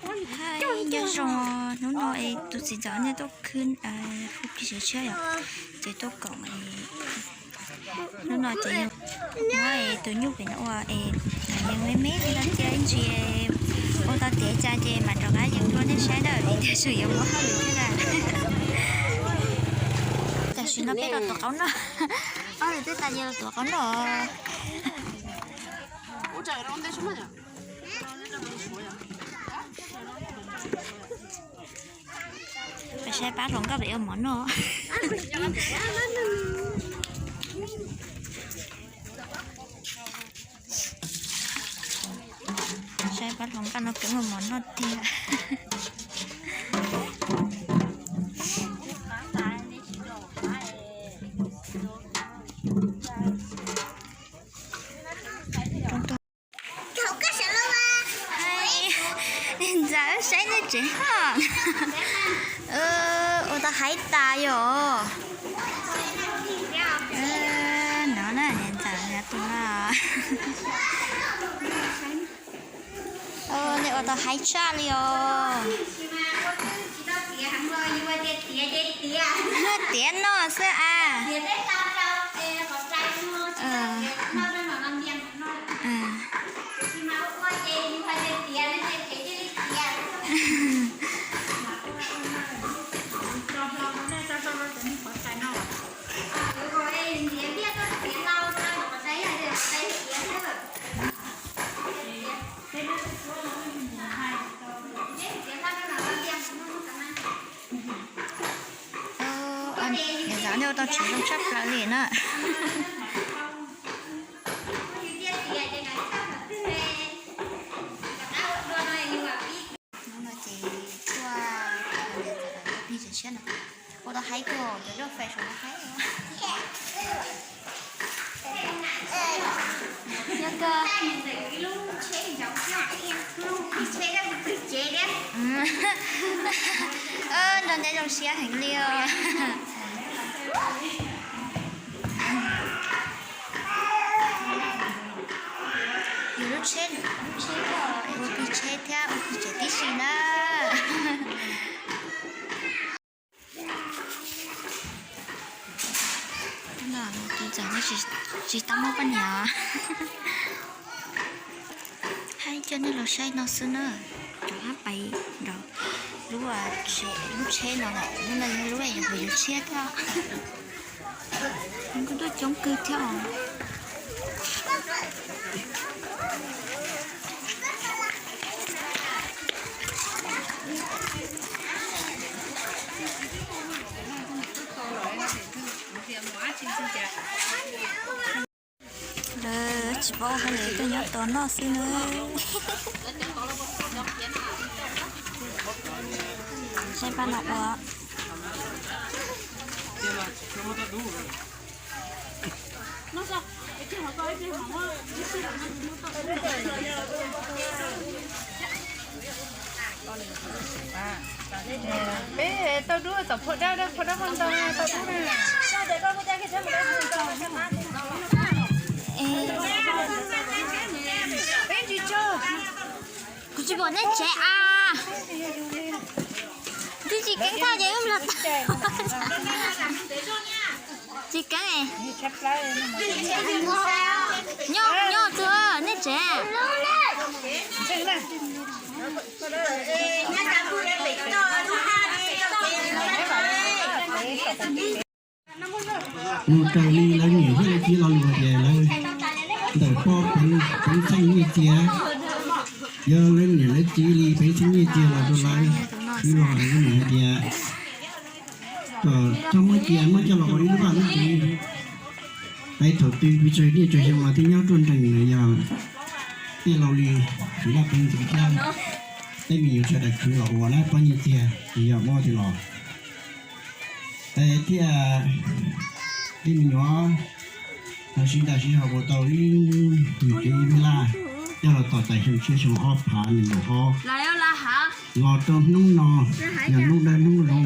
Hais nyob zoo, hnub no es tus txiv ntxawm nej tuaj khwb hu plig siav tshiab yom, ces tuaj koom. Hnub no ces yog muab tus nyuj pem no ua es yeej me me li no cia ib ntsis ua tau tiav cas ces mam rov qab yeem rau nej saib na, vim tias tsam yuav muaj hauj lwm thiab na. Tam sim no peb los tuav qaub noj, ob tug twb tas yeej los tuav qaub noj. Peb saib pab hluas nkauj pem ua mov noj. Saib pab hluas nkauj no pem ua mov noj tiag. Niag ntxawm saib nej tsev hov. Ua tau haib tas yom. No na, niag ntxawm tus no. Nej ua tau haib tshaj li os. Tiav noj xwb a. Niam ntxawm nej ua tau tsev zoo tshaj plaws li na. Hnub no ces tuaj plig siav tshiab no, ua tau haib kawg, cov duaj fais saum no haib. Nrog ncav zoo siab heev li os. Yus lub tsheb, lub tsheb ua plig tsheb thiab ua plig tsev tib si na. Tus ntxawm tsis tau muaj poj niam. Hais coj nej los saib no xwb na. Rov qab pais nraum lub, lub tsheb no, lub no yog lub yuav mus yuav tshiab thiab. Kuj tuaj coob kawg thiab os. Lawv tsis paub hais lawv tuaj nyob tos noj xwb na. Saib pab no ua. Peb tau dub tom phua dab, phua dab phua ntau tau dub na. Peb tsis tso. Kuv tsis pom nej tsev a. Twb tsis keeb thaj ces wb los tau. Tsis keeb. Nyob, nyob txog nej tsev. Mus raws li lawv niam thiab lawv txiv lo lus hais tias lawv ntawm poj peev xeej nyiaj txiag, yog lawv niam lawv txiv li peev xeej nyiaj txiag los rau lawv, kwv los lawv niam hais tias kom txhob muab cia, muab coj los ua ib lub vaj lub tsev. Es thaum twg pes tsawg niaj tsawg xyoo los thiaj nyob ruaj nrees na, yog tej laus li txiv laj peev ntxwv thiab tej me nyuam sawv daws khwv los ua lawm poj nyiaj txiag tsis yog muab tiag los. Es thiaj tej me nyuam ho sib ntaj sib ho ua tau ib nyuag kev ib laj, coj los tom tas xyoo tshiab xyoo ob phav nees nkaum ob los rau hnub no, yog hnub dawb hnub zoo.